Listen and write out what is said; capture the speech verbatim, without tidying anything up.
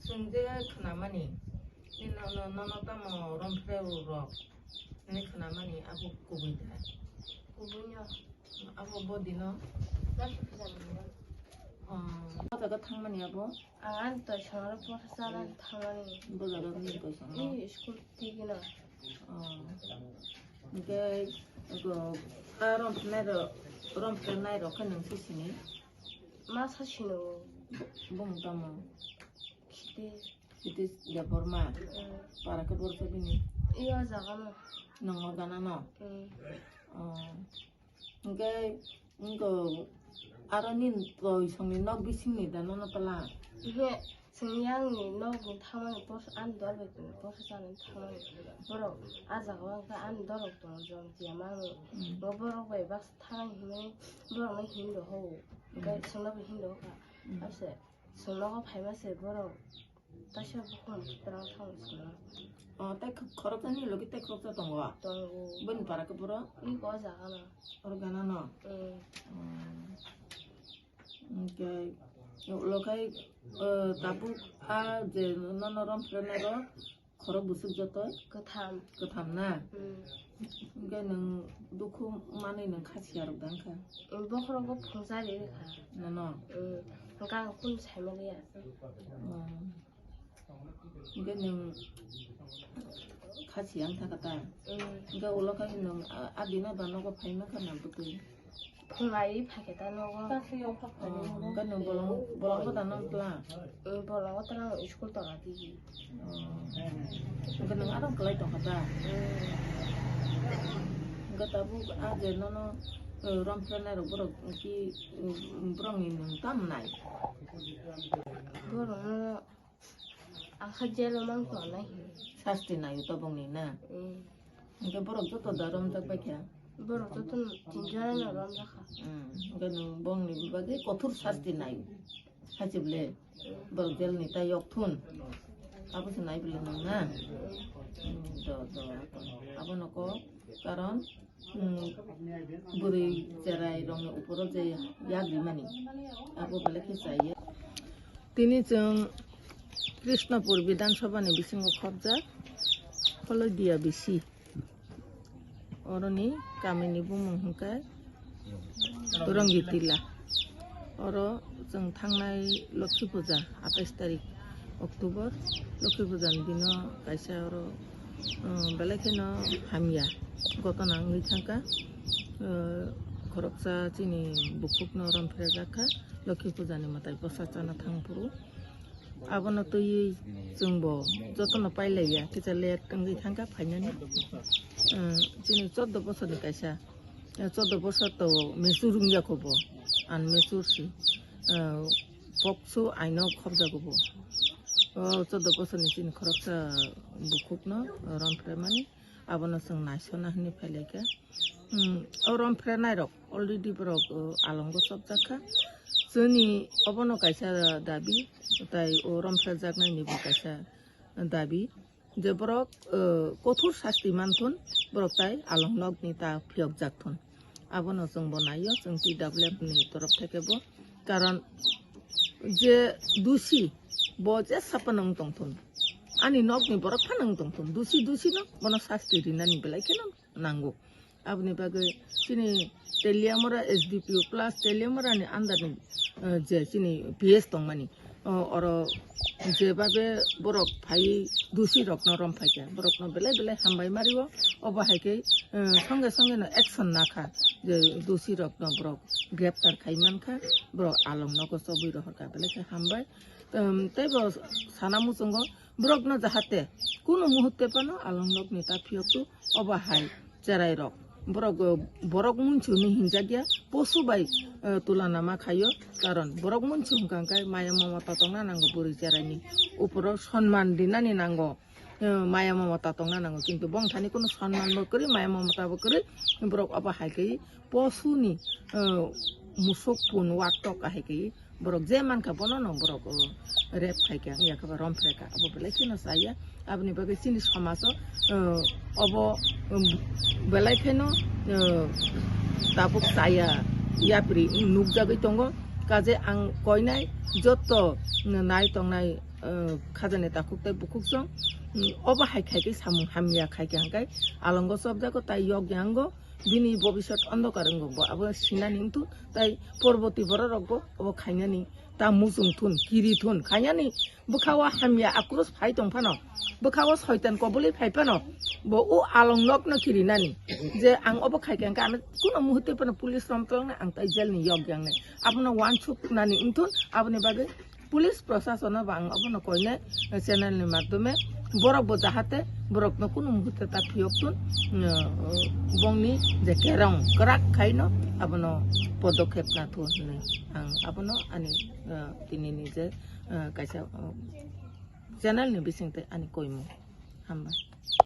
Chwng je khnamani, ni no, no, no, no tamo romphre rok, ni khnamani abo kubui da? Kubui no. Abo body no? Nasi kisa ni no. Oh, o jaga thangmani abo? Ang ani toisongo porsa chalani thangmani. Bo jaga ni toisongo? Ni school tigi no. Oh. Hingke, ego, a romphre nairok, romphre nairok khe nwng sisini? Ma sasino. Bung tamo? Khiti. Khiti Debbarma? Mm. Para khe borok bini? Iyo jaga no. Nongo gana no? Mm. Oh. Hingke, wngko aro nini toisongni nok bisingni da nono twla? Ihe, chwng yangni nokni thangmani porsa, ani dol bai tongni porsa chanani thangmani. Borok a jaga o wngkha ani dol rok tongo, jom kiya mangni. Mm. Bo borok bai baksa thangnai hinwi borokno hin rw hao. Hingke Mm. chwngno bo hin rw kha. Mm. Ase chwng nogo phaima se borok Kaisa bukhum twrang thang swngo. Oh, tei khoroksa ni logi tei khoroksa tongo? Tongo. Bini para khe boro? Iko o jaga no. Oro gana no? Mm. Mm. Hingke, ulo khai, eh, tabuk a je nono romphre nairok khorok bwswk joto? Kwtham. Kwtham na? Mm. Hingke nwng dukhu manwi nwng kha siya rok da wngkha? Mm, bokhorogo phungjari rikha. Nono? Mm. Hingke ang kunu saimaliya. Mm. Hingke nwng kha siyang thaka ta? Mm. Hingke ulo khe nwng a, a bini ba nogo phai mankha na bwtwi? Phungai phai khe ta nogo. Oh, hingke nwng bolong, bolong kwthang no twlang? Mm, bolongo twlang, school tola di. Oh. Hingke nwng aro kwlai tongkha ta? Mm. Hingke tabuk a je nono, eh, romphre nairok borok ki, mm, borokni nwng tamo nai? Borokno Ang kha jail o mang tongnai hinwi. Sasti naio tobokni na? Mm. Hingke borok joto da romjak bai kha? Borok joto no tin jona no romjak kha. Mm. Hingke nwng bongni bagwi kothor sasti naio. Hachibwle Mm. borok jail ni tai yok thun. Abo se nai bwle nwng na? Mm. Mm, do, do, do. Abono kok karon Hmm, bwrwi cherai rokni uporo je yak rimani, abo belai khe chaya. Tini chwng Krishnapur Bidhan Sabha ni bisingo khopjak Kholodia bisi. Oroni kamini bumung hwnkhe Rongitila. Oro chwng thangnai Lokhi Puja, atais tarik October, Lokhi Puja ni dino kaisa oro, um, belai kheno hamya gotona wngwi thangkha. Uh, khoroksa chini bukhukno romphrejakha, Lokhi Puja ni mwtai bwsa chana thangphuru. Abono twiwi chwngbo jotono pailaiya, kisa late wngwi thangkha phainani. Uh, chini choddo bosorni kaisa, uh, choddo bosor to mesur wngya kho bo, unmesur si. Ah, pokso aino khopjago bo. O choddo bosorni chini khoroksa bukhukno romphre mani, abono chwng naisona hinwi phailaikha. Hmm, o romphre nairok already borok, o, alongo chopjakha. Chwngni obono kaisa dabi, tai o romphrejaknaini bo kaisa dabi. Je borok, eh, kothor sasti manthun, borok tai along nokni ta phiyokjak thun. Abono chwngbo naio, chwng T W F ni torof theke bo. Karon je dusi, bo je saphano wng tongthun. Ani nokni borok phano wng tongthun. Dusi, dusi no bono sasti rinani belai kheno nango. Aboni bagwi chini Teliamura S D P O plus Teliamura ni under ni, eh, je chini P S tongmani, o, oro jebabe borok phai dusi rokno romphai kha, borokno belai belai hambai mario. Obo hai khe, eh, songe songe no action nakha je dusi rokno borok greptar khai mankha, borok along nogo chobwi rohorkha, belai khe hambai. Em, tei bo sana muchungo borokno jahate kunu muhutte phano along nokni ta phiyoktu, obo hai cherai rok. Borok, eh, borok munchuni hinjak ya, posu bai, eh, tulana ma khaio, karon borok munchu hwnkha hwnkhe maya mamata tongna nango bwrwi cheraini uporo sonman rinani nango, eh, maya mamata tongna nango, kintu bongthani kunu sonman bo kwrwi, maya mamata bo kwrwi, borok obo hai khe posuni, eh, musuk pun waktok ahai khe borok je mankha bono no borok, o, rape khai kha, wngya khe ba romphre kha, abo belai kheno chaya. Aboni bagwi chini somajo, o, obo, um, belai kheno, o, tabuk chaya yapri nukjagwi tongo. Kaje ang koinai joto nai tongnai, eh, khajani takhuk tei bukhuk song, mm, obo hai khai khe samung hamya khai khe hangkai alongo chobjago tai yok yango bini bobisot ondokar wngkha bo abo sinani wngthun tai porboti borok rokbo obo khainani ta muchung thun kiri thun khainani bwkha o hamya akrus phai tong phano bwkha o soitan koboli phai phano bo o along nok no kiri nani je ang obo khai khe hangkai ano kuno muhurte phano police rom tong ang tai jail ni yok yang nai abono wansuk nani wngthun aboni bagwi police prosason no bo ang abono koinai channel ni madhyome borok bo jahate borok no kuno muhurte ta phiyok tun, eh, bongni je kerong kwrak khaino abono podokhep na thu hinwi ang abono ani, eh, tini ni je, eh, kaisa, eh, channel ni bising tei ani koimung. Hambai.